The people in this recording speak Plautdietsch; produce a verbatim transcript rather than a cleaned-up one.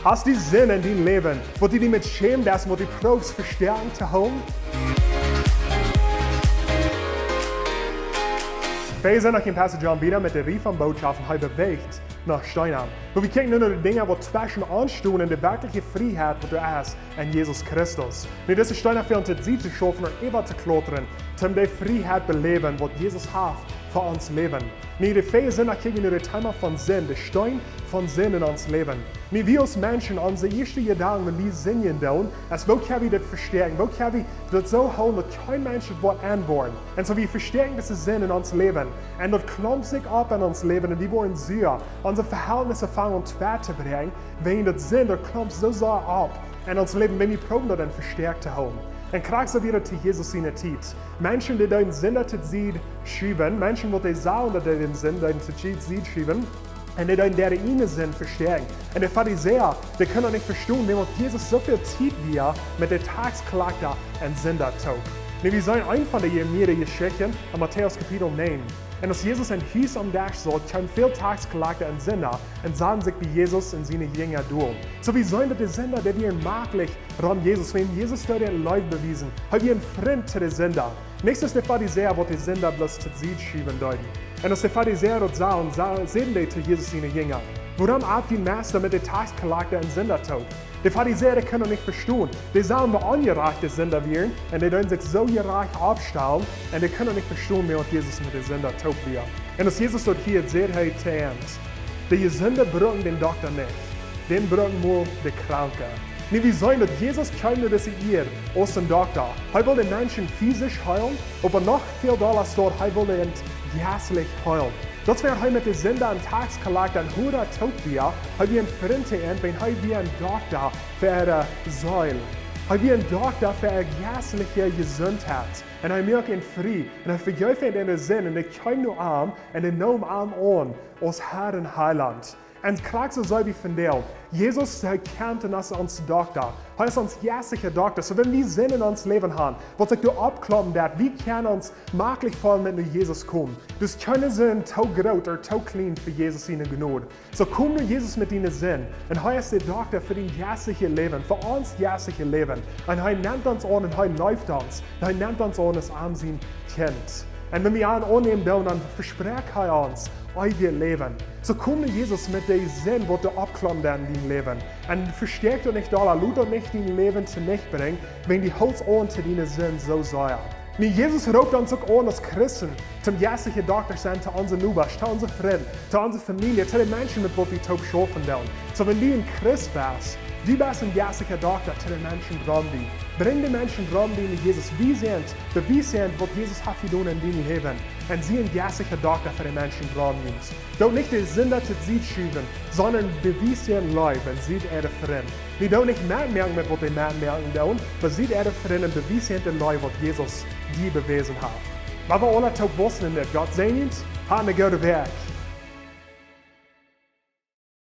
Hast du Sind en dien Läwen, waut du die met schämen deist, waut du proowst vestoaken to hoolen? Wie sent noch en Pastor John Bieder met de Rieej von Bootschoften, hee bewäacht noch Steena. Oba wie kjikjen nu no de Dinja, waut tweschen ons stonen un de werkjliche Frieheit, waut doa es en Jesus Christus. Nu, dise Steena fälen to Sied to schaufen un äwa to klautren, toom de Frieheit beläwen, waut Jesus haft fa ons Läwen. Nu, de Varsch sent, dan kjikj wie no de Thema von Sind, de Steen von Sind en ons Läwen. Nu, wie aus Menschen, onse ieeschte Jedanken, wan wie sindjen doonen, es, woo kjenn wie daut vestoaken? Woo kjenn wie daut soo hoolen, daut kjeen Mensch daut woat enwoaren? Un soo, wie vestoaken dise Sind en ons Läwen. Un daut klaumt sikj opp en ons Läwen un wie woaren sua. Onse Vehältnisse fangen aun twei to bräakjen, wäajen daut Sind, daut klaumt soo sea opp en ons Läwen, wan wie proowen daut dan vestoaken to hoolen. Un krakjt soo wia daut to Jesus siene Tiet. Menschen, dee deeden Sind to Sied schuwen, Menschen, waut dee sagen, daut dee dän Sind deeden to Sied schuwen, un dee deeden äare ieejne Sind vestoaken. Un de Farisäa, dee kunnen daut nich vestonen, wiels Jesus soo väl Tiet wia met de Taxkollekta un Sinda toop. Nu, wie seenen eent von de mearere Jeschichten en Matäus Kapitel näajen. Un aus Jesus em Hus aum Desch saut, kjeemen väl Taxkollekta un Sinda un sauten sikj bie Jesus un siene Jinja dol. Soo, wie seenen daut de Sinda, dee wieren maklich rom Jesus, wiels Jesus deed an Leew bewiesen. Hee wia een Frint to de Sinda. Nich soo aus de Farisäa, waut de Sinda bloos to Sied schuwen deeden. Un aus de Farisäa daut sagen, sa-, säden dee to Jesus siene Jinja: "Wuarom at dien Meister met de Taxkollekta un Sinda toop?" De Farisäa, dee kunnen daut nich vestonen. Dee sagen, daut onjerajchte Sinda wieren, un dee deeden sikj soo jerajcht oppstalen, un dee kunnen daut nich vestonen, wiels Jesus met de Sinda toop wia. Un aus Jesus daut hieed, säd hee to an: "De Jesunde brucken dän Dokta nich, dän brucken mau de Kranke." Nu, wie seenen daut Jesus kjeem no dise Ieed aus een Dokta. Hee wull de Menschen fisisch heelen, oba noch väl dolla aus daut, hee wull an jeistlich heelen. Daut wia, hee met de Sinda un Taxkollekta un Hura toop wia, hee wia een Frint to an, wiels hee wia een Dokta fa äare Seel. Hee wia een Dokta fa äare jeistliche Jesuntheit. Un hee muak an frie, un hee vejeef an äare Sind, un hee kjeem no am, un hee neem am aun aus Herr un Heilaunt. Un krakjt soo see wie vondoag. Jesus, hee kjemt un es ons Dokta. Hee es ons jeistlicha Dokta. Soo, wan wie Sind en ons Läwen haben, waut sikj doa oppklaumen deit, wie kjennen ons maklich feelen met no Jesus komen. Daut es kjeene Sind too groot ooda too kjlien fa Jesus siene Jnod. Soo, komm no Jesus met diene Sind. Un hee es de Dokta fa dien jeistlichet Läwen, fa ons jeistlichet Läwen. Un hee nemt ons aun un hee leeft ons. Un hee nemt ons aun aus am sien Kjint. Un wan wie am aunnämen doonen, dan vesprakjt hee ons eewjet Läwen. Soo, komm no Jesus met de Sind, waut doa oppklaumen deit en dien Läwen. Un vestoak daut nich dolla, lot daut nich dien Läwen to Nicht brinjen, wan du hoolst aun to diene Sind soo sea. Nu, Jesus roopt ons uk aun aus Christen, toom jeistlicha Dokta sennen to onse Nobasch, to onse Frind, to onse Famielje, to de Menschen, met waut wie toop schaufen doonen. Soo, wan du een Christ best, du best een jeistlicha Dokta to de Menschen rom die. Brinj de Menschen rom die no Jesus. Wie sent, bewies sent, waut Jesus haft jedonen en dien Läwen. Un sie een jeistlicha Dokta fa de Menschen rom die. Doo nich de Sinda to Sied schuwen, sonda bewies an Leew un sie äare Frind. Nu, doo nich metmoaken met waut dee metmoaken doonen, oba sie äare Frind un bewies an de Leew, waut Jesus die bewäsen haft. Lot wie aula toop wausen en dit. Gott säajent, hab eene goode Wäakj.